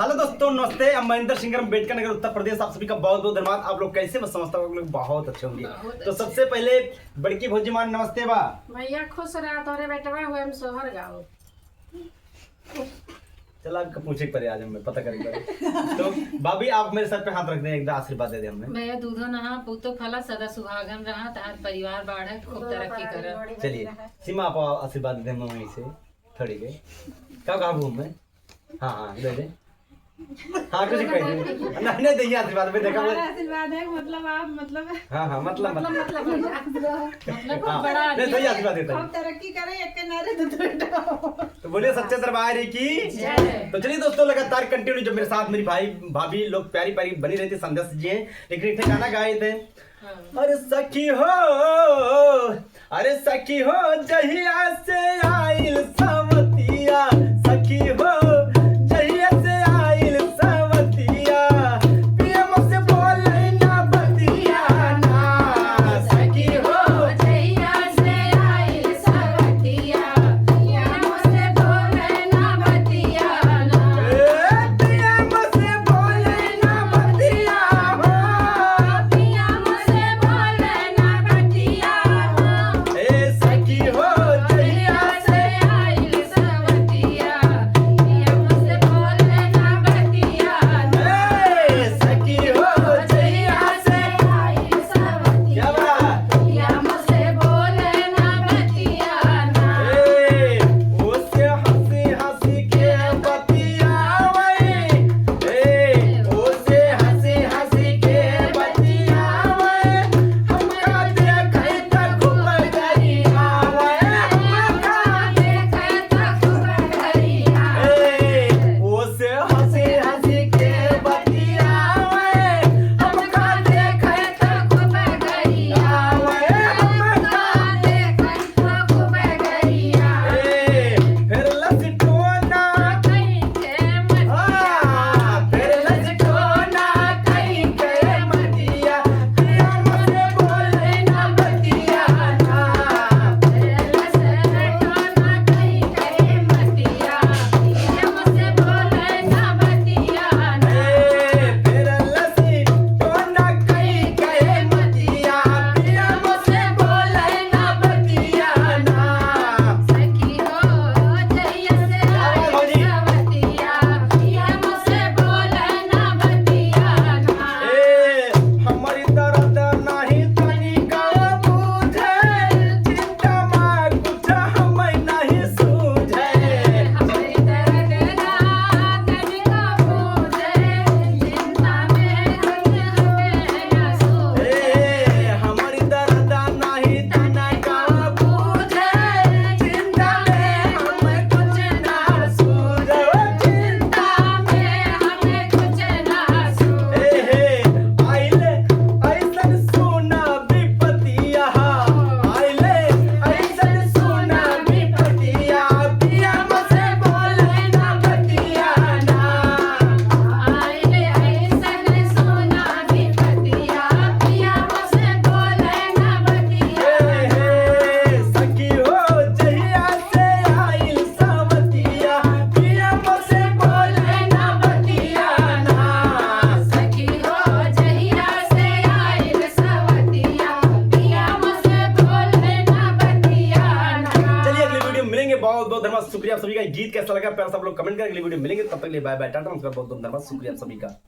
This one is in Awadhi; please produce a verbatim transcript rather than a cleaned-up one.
हेलो दोस्तों, नमस्ते। हम महेंद्र सिंगर, अम्बेडकर नगर, उत्तर प्रदेश। आप सभी का बहुत बहुत धन्यवाद। आप लोग कैसे? मैं समझता हूँ आप लोग बहुत अच्छे होंगे। बहुत तो अच्छे। सबसे पहिले बड़की भौजी मान नमस्ते बा। भैया खुश रहा, तोरे बेटवा हुए हम सोहर गाओ। चला, आपका पूछे के परे, आज हमें पता करे के परे। तो भाभी, आप मेरे सर पे हाथ रख दें, एक आशीर्वाद दे दें हमें। भैया दूधो नहा, पूतो फला, सदा सुहागन रहा, तहार परिवार बाढ़े, खूब तरक्की करे। चलिए, सीमा आप आशीर्वाद दे दें वहीं से, थोड़ी के। का कहबू हमें? हाँ, हाँ, दे दे। हाँ, कुछ कह दे। नहीं, नहीं, देखिए, आशीर्वाद में देखा हमारा वो। आशीर्वाद है, मतलब, आप, मतलब, हाँ, हाँ, मतलब, मतलब, मतलब। मतलब, हाँ, बड़ा नहीं, सही आशीर्वाद देता है। आप तरक्की करें, एक के नारे दो दो बेटा। तो बोलिए सच्चे दरबार की। जय। तो चलिए दोस्तों, लगातार continue जो मेरे साथ मेरी भाई, भाभी लोग प्यारी प्यारी बनी रहती, संदेश दिए, लेकिन एक ठे गाना गाए थे। हाँ। अरे सखी हो, अरे सखी हो, जहिया से आइल सवतिया, सखी हो, जहिया से आइल सवतिया, पिया मोसे बोले ना बतिया ना, सखी हो, जहिया से आइल सवतिया, पिया मोसे बोले ना बतिया ना। ए, पिया मोसे बोले ना बतिया हो। पिया मोसे बोले ना बतिया हो। ए सखी हो, जहिया से आइल सवतिया, पिया मोसे बोले ना बतिया ना। ए सखी हो, जहिया से आइल सवतिया, क्या बात? पिया मोसे बोले ना बतिया ना। ए, ओसे हंसी हंसी के बतियावे। ए, ओसे हंसी हंसी के बतियावे। हमका देखे त खूब गरियावे। हमका देखे त खूब गरियावे। ए, ओसे हंसी हंसी के बतियावे। हमका देखे त खूब गरियावे। हमका देखे ए, फेर लसिटोना। हाँ, फेर लसिटोना कहीं के मतिया, पिया मोसे बोले ना बतिया ना। फेर लसिटोना कहीं के मतिया, पिया मोसे बोले ना बतिया ना। ए, फेर लसिटोना कहीं के मतिया, पिया मोसे बोले ना बतिया ना। सखी हो, जहिया से आइल सवतिया, पिया मोसे बोले ना बतिया ना। ए, हमरी दर्द नाही तनिका बूझे, चिंता मा कुछ हमें नाही सूझे। हमरी दर्द ना तनिका बूझे, चिंता में हम हमें ना सूझे। ए, हमरी दर्द नाही तनिका बूझे, चिंता में हमें कुछ ना सूझे, चिंता में हमें कुछ ना सूझे। ए हे, आइले ऐसन सुना विपतिया, आइले ऐसन सुना विपतिया, पिया मोसे बोले ना बतिया ना। आइले ऐसन सुना विपतिया, पिया मोसे बोले ना बतिया। ए हे, सखी हो, जहिया से आइल सवतिया, पिया मोसे बोले ना बतिया ना। सखी हो, जहिया से आइल सवतिया, पिया मोसे बोले ना बतिया ना। चलिए, अगली वीडियो मिलेंगे। बहुत बहुत धन्यवाद, शुक्रिया आप सभी का। गीत कैसा लगा, प्यारा सब लोग कमेंट करके अगली वीडियो मिलेंगे। तब तक के लिए बाय बाय, टाटा, नमस्कार, बहुत बहुत धन्यवाद, शुक्रिया आप सभी का।